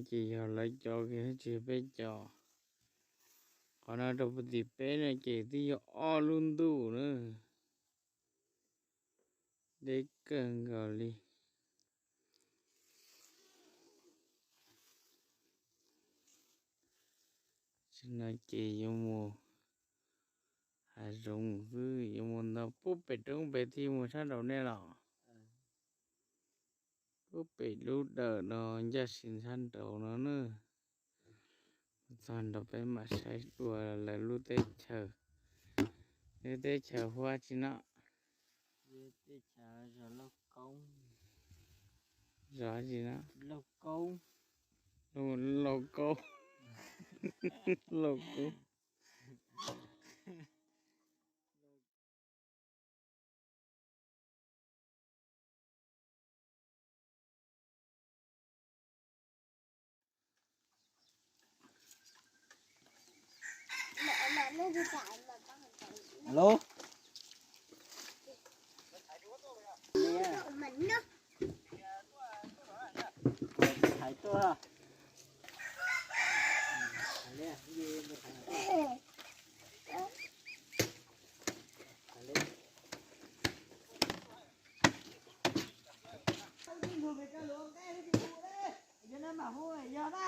Ces yog lawv cov kiag tsis yog peb cov. Qhov no rau puag tim peb no ces twb yog ob lub ntuj na. Deb kawg nkaus li. Tsis no ces yuav mus hav zoov xwb, yuav mus nto pub pem roob pem thiaj mus sab nraud nej los. Pub pem lub dawm no ncaj si sab nraud no na. Txog nraud peb mam saib dua lawv lub teb chaws. Lub teb chaws hu ua tsi no? Zos tsi no? Lauj Kaub. Lauj Kaub. Alo. Thaiv tuaj. Yog na.